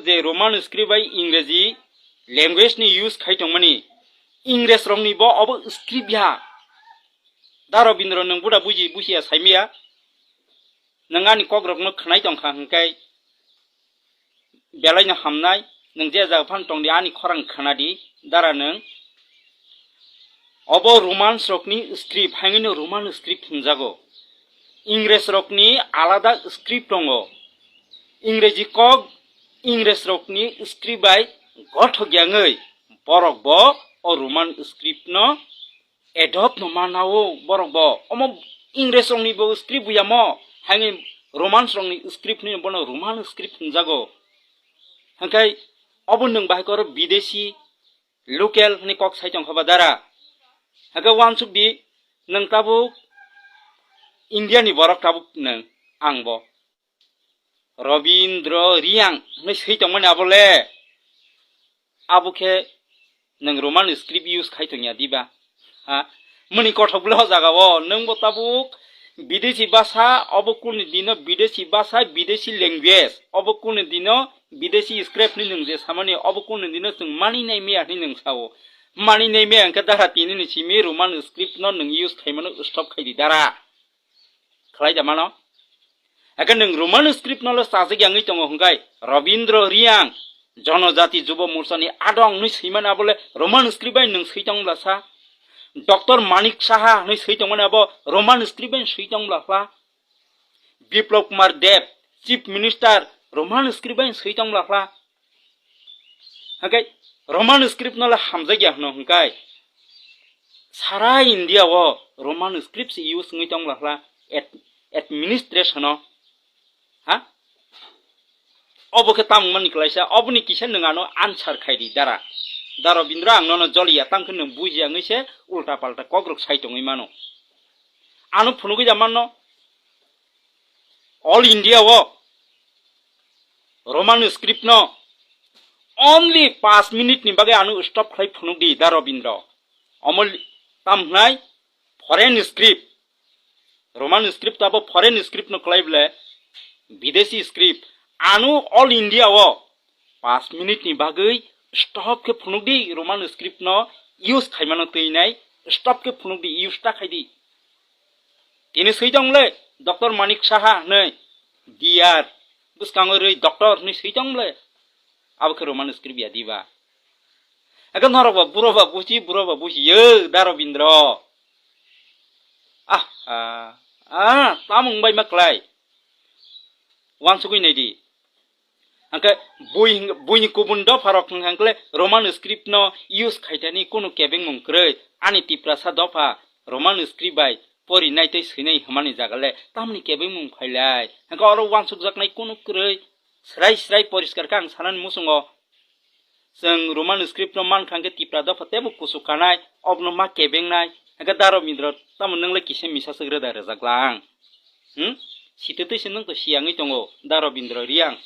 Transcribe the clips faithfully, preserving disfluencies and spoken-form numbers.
je Roman script bai Ingreji language ni use khai tongmani, Ingres rok ni bo obo script ya. Da Robindra, nwng buda buji buhiya saimiya, nwng ani kok rok no khwnai tongkha hwnkhe belai no hamnai, nwng je jaga phano tongdi ani khorang khwnadi, dara nwng. Obo Romans rokni script, haino Roman script hwnjago. Ingres rokni alada script tongo. Ingreji kok, Ingres rokni script bai gothok yangwi borok bo o Roman script no adopt no manao borok bo. Omo Ingres rokni bo script buyamo, haino Romans rokni script ni bono Roman script hwnjago. Hwnkhe obo nwng bahai koro bidesi local hwnwi kok sai tongkha ba dara? Hake uansuk di, nwng tabuk India ni borok tabuk nwng, ang bo Robindra Reang hwnwi swi tongmani abo le. Abo khe nwng Roman script use khai tongya diba? Ha? Muni kothok le o jaga o nwng bo tabuk bidesi basa, obo kunu dino bidesi basa, bidesi language, obo kunu dino bidesi script ni nwng je samani, obo kunu dino chwng mani nai maya hwnwi nwng sao. Mani nai maya hwnkhe dara tini ni simi Roman script no nwng use khaimano stop khai di dara. Khlai da mano? Hake nwng Roman script no le sajak yangwi tongo hwnkhe Robindra Reang, Jonojati Jubo Morcha ni adong hwnwi swimani abo le Roman script bai nwng swi tong bla sa? Doctor Manik Saha hwnwi swi tongmani abo Roman script bai swi tong bla khla? Biplab Kumar Deb, Chief Minister, Roman script bai swi tong bla khla? Hake Roman script no le hamjakya hwno hwnkhe sara India o Roman script se use wngwi tong bla khla ad-, administration o? Ha? Obo khe tamung mani kwlaisa, oboni kisa nwng ano answer khai di dara. Dara Robindra, ang nono joliya, tang khe nwng bujiya wngwi se ulta palta kokrok sai tongwi mano. Ano phunugwi da manno, all India o Roman script no only paanch minute ni bagwi ano stop khlai phunuk di da Robindra. Omo li-, tam hwnai foreign script, Roman script abo foreign script no kwlai bole, bidesi script, ano all India o paanch minute ni bagwi stop khe phunuk di, Roman script no use khaimano twi nai, stop khe phunuk di, use ta khai di. Tini swi tong le Doctor Manik Saha hwnwi, D R, bwskango rwi doctor hwnwi swi tong le, abo khe Roman script ya diba? Eke norok ba buro ba buji, buro ba buji, yo, da Robindra. Ah, ah, ah, tamung bai ma klai. Wansugwi nai di. Hwnkhe bui hing-, buini kubun dopha rok hwnkha hwnkhe Roman script no use khaitani kunu kebengmung kwrwi. Ani Tiprasa dopha Roman script bai porinai tei swinai hwnmani jaga le tamni kebengmung phailai? Hwnkhe oro wansukjaknai kunu kwrwi. Srai srai poriskar khe ang sanani muchungo. Chwng Roman script no mankha hwnkhe Tipra dopha teibo kuchuk kanai, obono ma kebengnai. Hwnkhe da Robindra, tamo nwng le kisa misa swk rwda rwjak lang? Hmm? Sitwtwi se nwng to siyangwi tongo, da Robindra Reang.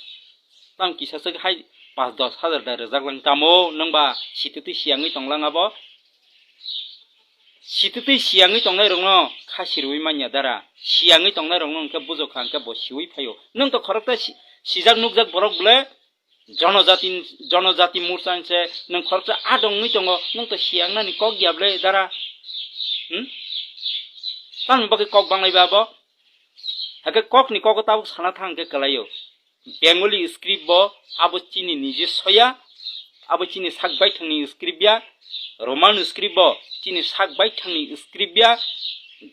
Tamo kisa swk hai pas dos hajar da rwjak lang tamo, nwng ba sitwtwi siyangwi tong lang abo? Sitwtwi siyangwi tongnai rokno kha sirwi manya dara, siyangwi tongnai rokno hwnkhe bujokha hwnkhe bo siwi phaio. Nwng to khoroksa si-, sijak nukjak borok bwle, Jonojati, Jonojati Morcha hwnse nwng khoroksa adong wngwi tongo, nwng to siyangnani kok ya ble dara? Hmm? Tamni bagwi kok banglaiba abo? Hakhe kokni kogo tabuk sana thang khe kwlaio. Bengali script bo abo chini niji soya, abo chini sak baithangni script ya. Roman script bo chini sak baithangni script ya.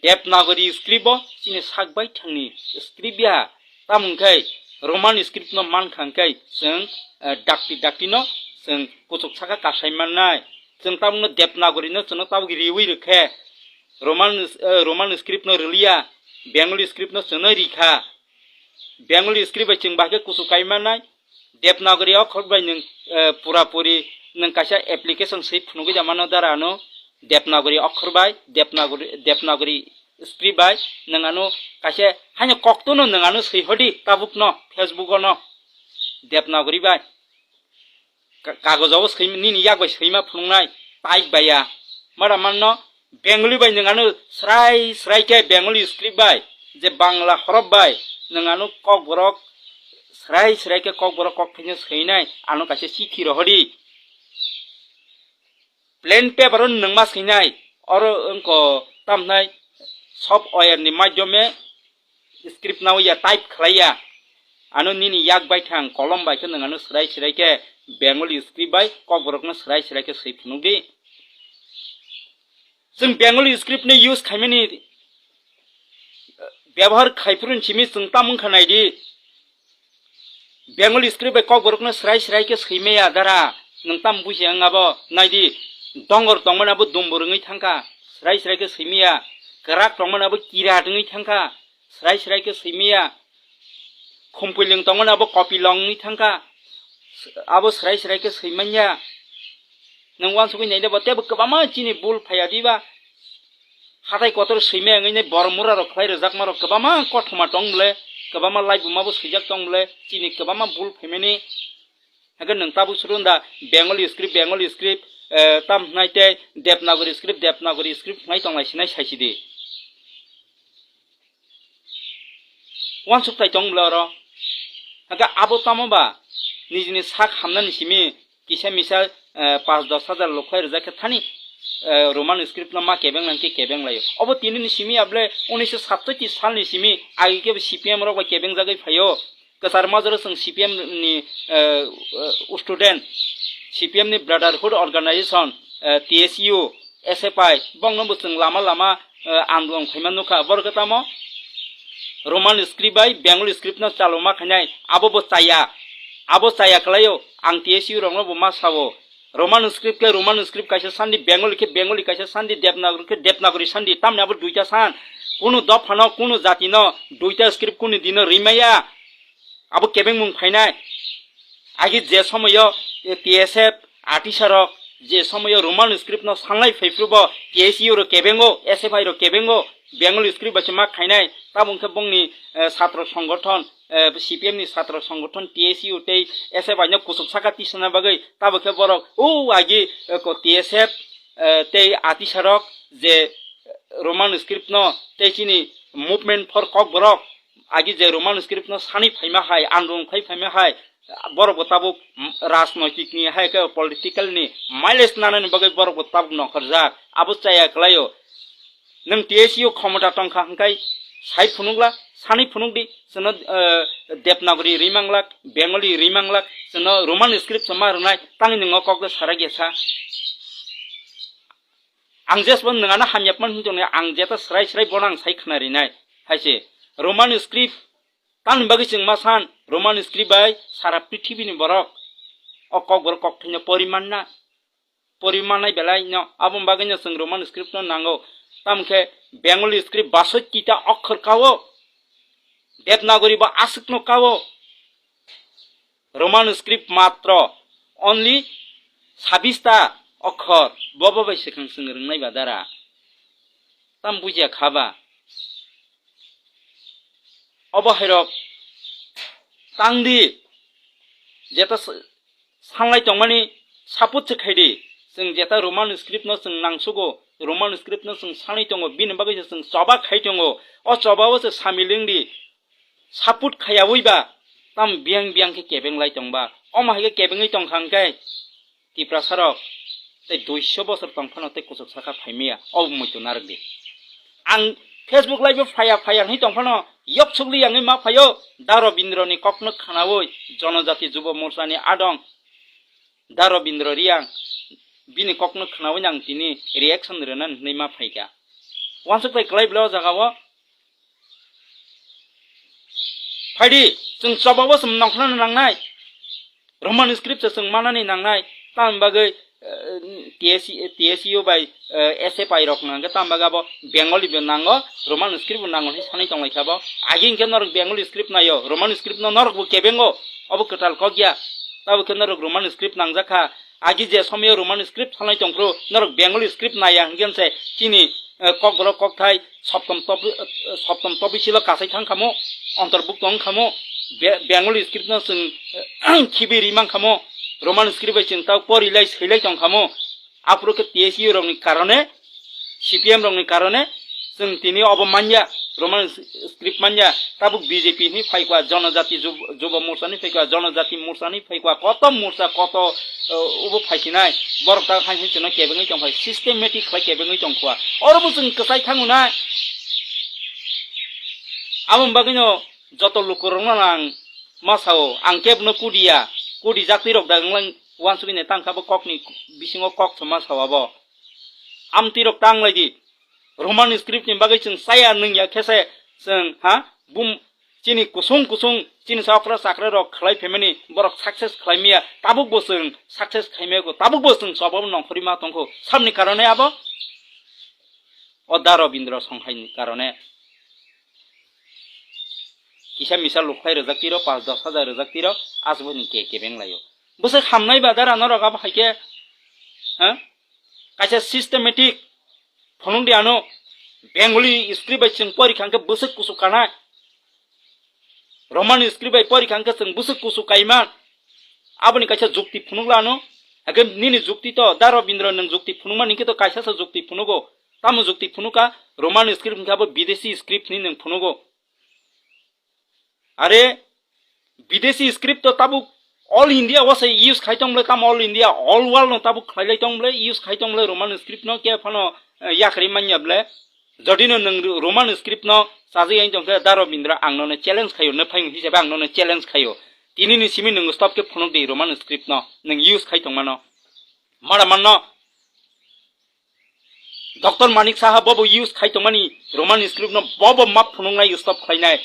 Devanagari script bo chini sak baithangni script ya. Tamo hwnkhe Roman script no mankha hwnkhe chwng, eh, dakti dakti no chwng kuchuk saka kasai mannai. Chwng tabukno Devanagari no chwngno tabuk riwi rwkhe Roman, eh, Roman script no rwliya, Bengali script no chwngno rikha. Bengali script bai chwng bahai khe kuchuk kai mannai. Devanagari okhor bai nwng, eh, pura puri nwng kaisa application swi phunugwi da mano dara ano. Devanagari okhor bai, Devanagari, Devanagari script bai nwng ano kaisa haino koktono nwng ano swi hodi tabukno Facebook ono Devanagari bai. Ka-, kagojo o swi, nini yak bai swima phunuknai type bai ya. Mara manno Bengali bai nwng ano srai srai khe Bengali script bai, je Bangla horop bai nwng ano kokborok Srai srai khe kokborok kokthaino swinai, ano kaisa chithi rohordi. Plain paper o nwngma swinai, oro wngkha tamhnai software ni madhyome script naiya, type khlaiya. Ano nini yak bai thang, kolom bai khe nwng ano srai srai khe Bengali script bai kokborokno srai srai khe swi phunukdi. Chwng Bengali script ni use khaimani, eh, byabohar khaiphuru simi chwng tamo wngkha naidi. Bengali script bai kokborokno srai srai khe swimaya dara, nwng tamo bujiya wng abo? Naidi, dongor tongmani abo dumbo rwngwi thangkha, srai srai khe swimaya, kwrak tongmani abo kirat wngwi thangkha, srai srai khe swimaya, khumpuilwng tongmani abo kopilwng wngwi thangkha, abo srai srai khe swimanya. Nwng uansugwi naide bo teibo kwbangma chini bul phaiya diba? Hatai kotor swimaya wngwi nai borok mura rok khlai rwjakma rok kwbangma kothoma tong bwle, kwbangma laibuma bo swijak tong bwle, chini kwbangma bul phaimani. Hakhe nwng tabuk suru da Bengali script, Bengali script, eh, tam hwnai tei Devanagari script, Devanagari script hwnai tonglai sinai saisidi. Uansuk tai tong bwle oro. Hakhe abo tamo ba nijini sak hamnani simi kisa misa, eh, panch dos hajar lok khlai rwjak khe thani, eh, Roman script no ma kebeng lang khe kebeng laio. Obo tini ni simi able unisho sattoichi sal ni simi agi khe C P M rok bai kebeng jagwi phaio. Kwchar majoro chwng C P M ni, eh, eh, student, C P M ni Brotherhood Organization, eh, T S U, S F I, bongno bo chwng lama lama, eh, andolon khaima nukha. Borok tamo Roman script bai Bengali script no chaloma khainai, abo bo chaya, abo chaya khlaio. Ang T S U rokno bo ma sao, Roman script khe Roman script kaisa sandi, Bengali khe Bengali kaisa sandi, Devanagari khe Devanagari sandi, tamni abo duita san. Kunu dophano, kunu jatino duita script kunu dino rimaya. Abo kebengmung phainai. Agi je somoyo, eh, T S F atisarok je somoyo Roman script no sanlai phaiphrubo T S U rok kebengo, S F I rok kebengo, Bengali script bai se ma khainai. Tabuk khe bongni, eh, satro songgothon, eh, C P M ni satro songgothon T S U tei S F I no kuchuk saka tisana bagwi tabuk khe borok o agi, eh, ko T S F, eh, tei atisarok je Roman script no tei chini movement for kokborok agi je Roman script no sani phaima hai, andolon khai phaima hai, borok bo tabuk rajnoitik ni hai khe political ni mileage nanani bagwi borok bo tabuk nongkhorjak. Abo chaya khlaio. Nwng T S U khomota tongkha hwnkhe sai phunukla, sani phunukdi, chwngno, eh, Devanagari rimanglak, Bengali rimanglak, chwngno Roman script chwng ma rwnai, tangwi nwng o kok de sarak ya sa. Ang jesbo nwng ano hamya phano hwn tongni, ang jeta srai srai bono ang sai khna rinai. Hai se Roman script tamni bagwi chwng ma san, Roman script bai sara prithibini borok o kokborok kokthaino porimanna. Porimanai belai no, aboni bagwi no chwng Roman script no nango. Tamkhe Bengali script basoi kita okhor kao, Devanagari bo aswkno kao. Roman script matro only sabista okhor, bobo bai swkang chwng rwngnai ba dara. Tam bujiya kha ba? Obo hairok tangdi, jeta s-, sanlai tongmani support se khaidi. Chwng jeta Roman script no chwng nangsugo, Roman script no chwng sanwi tongo, bini bagwi se chwng choba khai tongo. O choba o se samil wngdi, support khaiyawi ba tam biyang biyang khe kebeng lai tongba. Omo hai khe kebengwi tongkha hwnkhe Tiprasa rok tei duiso bosor tong phano tei kuchuk saka phaimaya, obo muitu narwk di. Ang Facebook live o phaiya phaiya hwnwi tong phano yoksukli yangwi ma phaio, Da Robindro ni kokno khnaui Jonojati Jubo Morcha ni adong Da Robindro Riyang bini kokno khnaui ang tini reaction rwnani hwnwi ma phaikha. Wansuk tai kwlai bwle o jaga o. Phaidi, chwng choba o chwng nongkhorna nangnai. Roman script se chwng manani nangnai. Tamni bagwi, eh, T S U, T S U bai, eh, S F I rok nangkhe, tamni bagwi abo Bengali bo nango, Roman script bo nango hinwi sanwi tonglaikha bo. Agi hinkhe norok Bengali script naio, Roman script no norok bo kebengo, obo kwtal kok ya. Tabuk khe norok Roman script nangjakha. Agi je somoyo Roman script sanai tongphuru, norok Bengali script naiya hinkhe se chini, eh, kokborok kokthai soptom topi-, eh, soptom topisilo kasai thangkhamo, ontorbukto wngkhamo, Be-, Bengali script no chwng, eh, khibi ri mankha mo, Roman script bai chwng tao porilai swilai tongkha mo. Aphuru khe T S U rokni karone, C P M rokni karone chwng tini obo manya. Roman script manya, tabuk B J P ni phaikwa, Jonojati Ju-, Jubo Morcha ni phaikwa, Jonojati Morcha ni phaikwa, koto morcha, koto, uh, ubo phaisinai, borok ta hai hai chwngno kebengwi tongkha, systematic khlai kebengwi tongkha. Oro bo chwng kwchai thango nai. Aboni bagwino joto lukurokno ang ma sao, ang kebno kudiya, kudijak twi rok da wnglang uansugwi ne tangkha bo kokni bisingo kok thoma sao abo. Amtwi rok tang lai di. Roman script ni bagwi chwng chaya nungya khe se chwng, ha, bum, chini kusung kusung chini sa okra chakra rok khlai phaimani borok success khlai miya, tabuk bo chwng success khai maya kho, tabuk bo chwng chobabo nongkhorwi ma tongkho. Samni karone abo? O Da Robindra Songhai ni karone. Kisa misa lukhlai rwjak tiro, pas dos hajar rwjak tiro, aswkni ke kebeng laio. Bwswk hamnai ba dara norok abo hai khe, ha? Kaisa systematic phunuk di ano, Bengali script bai chwng pori kha hwnkhe bwswk kusu kanai. Roman script bai pori kha hwnkhe chwng bwswk kusu kaiman. Aboni kaisa jukti phunuk lano. Hake nini jukti to, Da Robindra nwng jukti phunukmani hwnkhe to kaisa sa jukti phunugo. Tamo jukti phunuka, Roman script hwnkhe abo Bidesi script hinwi nwng phunugo. Are, Bidesi script to tabuk all India o se use khai tong bole, tamo all India, all world no tabuk khlai lai tong bole, use khai tong bole Roman script no, ke phano, eh, yakarwi manya bole. Jodi no nwng Ro-, Roman script no chajwi yang tong khe, Da Robindra, ang nono challenge khaio, nw phai hisabe ang nono challenge khaio. Tini ni simi nwng stop khe phunuk di Roman script no, nwng use khai tong mano. Mara manno. Doctor Manik Saha bobo use khai tongmani Roman script no bobo map phunuknai stop khlainai.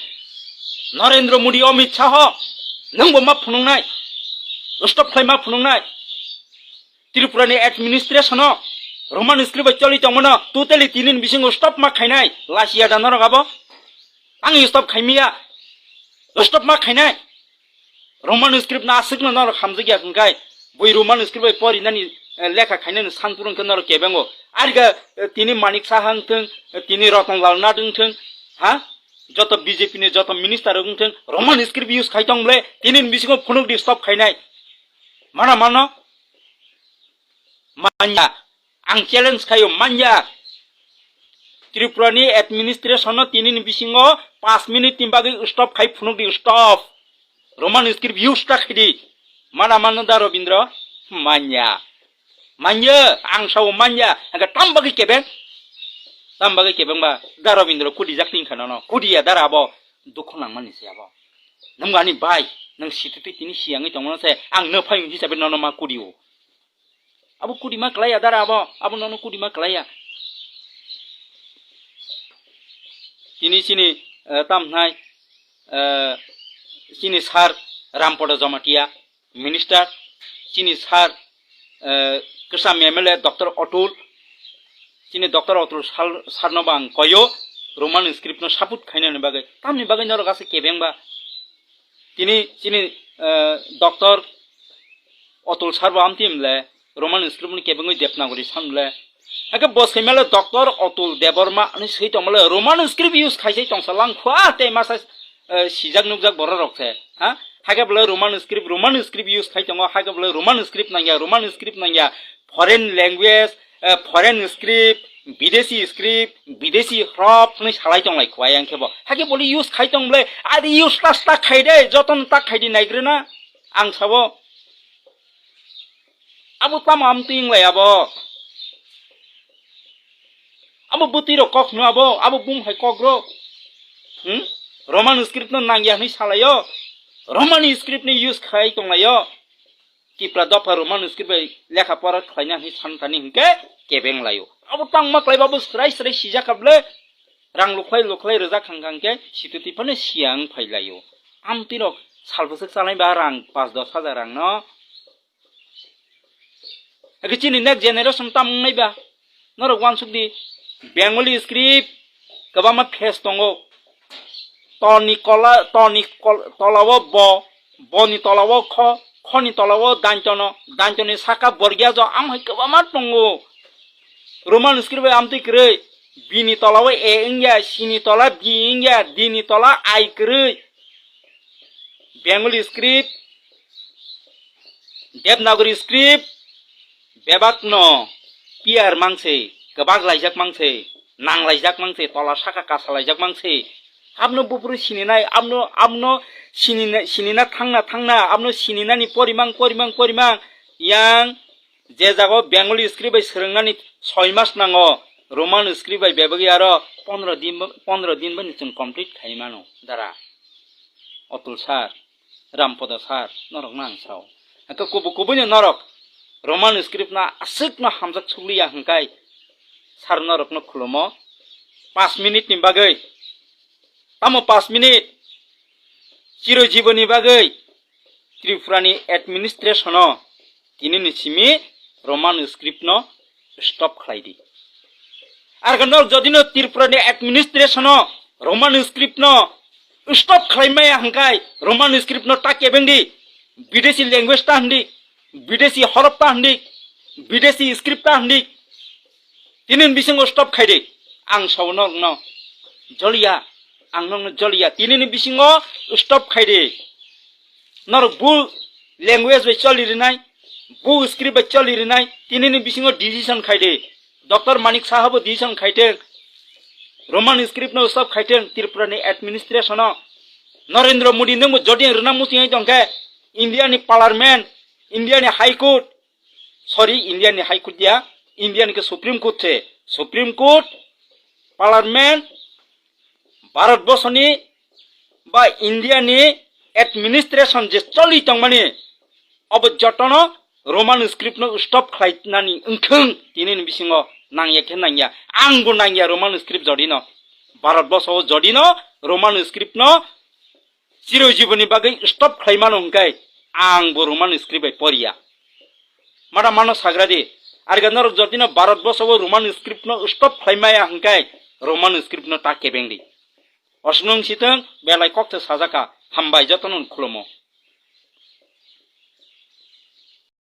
Narendra Modi, Amit Shah, nwngbo map phunuknai. Stop khlai map phunuknai. Tripura ni administration o Roman script bai choli tongmano totally tini ni bisingo stop ma khainai. Lasiya da norok abo. Ang stop khaimiya. Stop ma khainai. Roman script no aswkno norok hamjakya hwnkhe, bui Roman script bai porinani, eh, lekha khainani sanpuro hwnkhe norok kebengo. Arikha, eh, tini Manik Saha wngthwng, eh, tini Ratan Lal Nath wngthwng, ha? Joto B J P ni joto minister rok wngthwng, Roman script use khai tong bole, tini ni bisingo phunuk di stop khainai. Mana mano? Manya. Ang challenge khaio, manya. Tripura ni administration no tini ni bisingo pas minute ni bagwi stop khai phunuk di, stop. Roman script use ta khai di. Mana mano Da Robindra? Manya. Manya, ang sao manya. Aga tam bagwi kebeng? Tam bagwi kebeng ba Da Robindra kudijak tin khana no. Kudiya dara abo dukhu nangmani se abo. Nwng ani bai, nwng situti tini siyangwi tongmano se, ang nw phai hisabe nono ma kudio. Abo kudima klaiya dara abo, abo nono kudima klaiya. Tini chini, eh, tam hnai, eh, chini sir Rampada Jamatia, minister, chini sir, eh, kwcham M L A Doctor Atul, chini Doctor Atul sal-, sir no bo ang koyo, Roman script no support khainani bagwi. Tamni bagwi norok ase kebeng ba. Tini chini, eh, Doctor Atul sir bo amtwi mle Roman script ni kebengwi Devanagari san mle. Hake bo swimale Doctor Atul Debbarma ani swi tongmale Roman script use khaisai tongsa langkhua tei masa, eh, sijak nukjak borok rok se. Ha? Hake bole Roman script, Roman script use khai tongo, hake bole Roman script nangya, Roman script nangya. Foreign language, eh, foreign script, bidesi script, bidesi hrop hwnwi salai tonglai khwai ang khe bo. Hakhe bole use khai tong bole, ari use ta ta khai de, jotono ta khai di naigrena. Ang sabo. Abo tamo amtwi wnglai abo. Abo bwtwi rok kok hino abo, abo bum hai kok rok. Hmm? Roman script no nangya hwnwi salaio. Roman script ni use khai tonglaio. Tipra dopha Roman script bai lekha pora khlaina hinwi san thani hinkhe kebeng laio. Abo tangma khlaiba bo srai srai sijak kha bwle. Rang lukhlai lukhlai rwjak khang khang khe situti phano siyang phai laio. Amtwi rok sal bwswk chalai ba rang pas dos hajar rang no. Eke chini next generation tam wngnai ba. Norok uansuk di, Bengali script kwbangma phase tongo. Toni kola, toni kol-, tolao bo, boni tolao kho, khoni tolao dantono, dantoni saka borgia jo, am hai kwbangma tongo. Roman script bai amtwi kwrwi, bini tolao A wngya, sini tola B wngya, dini tola I kwrwi. Bengali script, Devanagari script, bebakno clear mangse, kwbak laijak mangse. nanglaijak mang se, tola saka kasalaijak mang se. Abno buphuru sininai, abno, abno sinina, sinina thangna, thangna, abno sininani porimang, porimang, porimang. Yang je jago Bengali script bai swrwngnani soi mas nango, Roman script bai bebagwi aro pondro din bo, pondro din bani chwng complete khai mano, dara. Otul sir, Rampoda sir, norok no ang sao. Hwnkhe kubu kubuino norok Roman script no aswk no hamjak sugliya hwnkhe sir norok no khulumo. Pas minute ni bagwi, tamo pas minute, chirojiboni bagwi Tripura ni administration o tini ni simi Roman script no stop khlai di. Ar khe norok jodi no Tripura ni administration o Roman script no stop khlai maya hwnkhe Roman script no ta kebeng di, bidesi language ta hwn di, bidesi horop ta hwn di, bidesi script ta hwn di, tini ni bisingo stop khai di. Ang sao norok no joliya, ang norok no joliya, tini ni bisingo stop khai di. Norok bu language bai choli rinai, bu script bai choli rinai, tini ni bisingo decision khai di. Doctor Manik Saha bo decision khai theng, Roman script no stop khai theng, Tripura ni administration o. Narendra Modi nwng bo jodi rwna muchung tong khe, India ni Parliament, India ni High Court, sorry, India ni High Court ya, India ni khe Supreme Court se, Supreme Court, Parliament, Bharat borsoni ba India ni administration je choli tongmani, obo jotono Roman script no stop khlai nani wngthung, tini ni bisingo nangya khe nangya, ang bo nangya Roman script jodi no, Bharat borso o jodi no Roman script no chirojiboni bagwi stop khlai mano hwnkhe ang bo Roman script bai poriya. Mada mano sagra di, arga norok jodi no Bharat borso o Roman script no stop khlai maya hwnkhe Roman script no ta kebeng di. Osnung sitwng belai kok se sajaka, hambai jotono khulumo.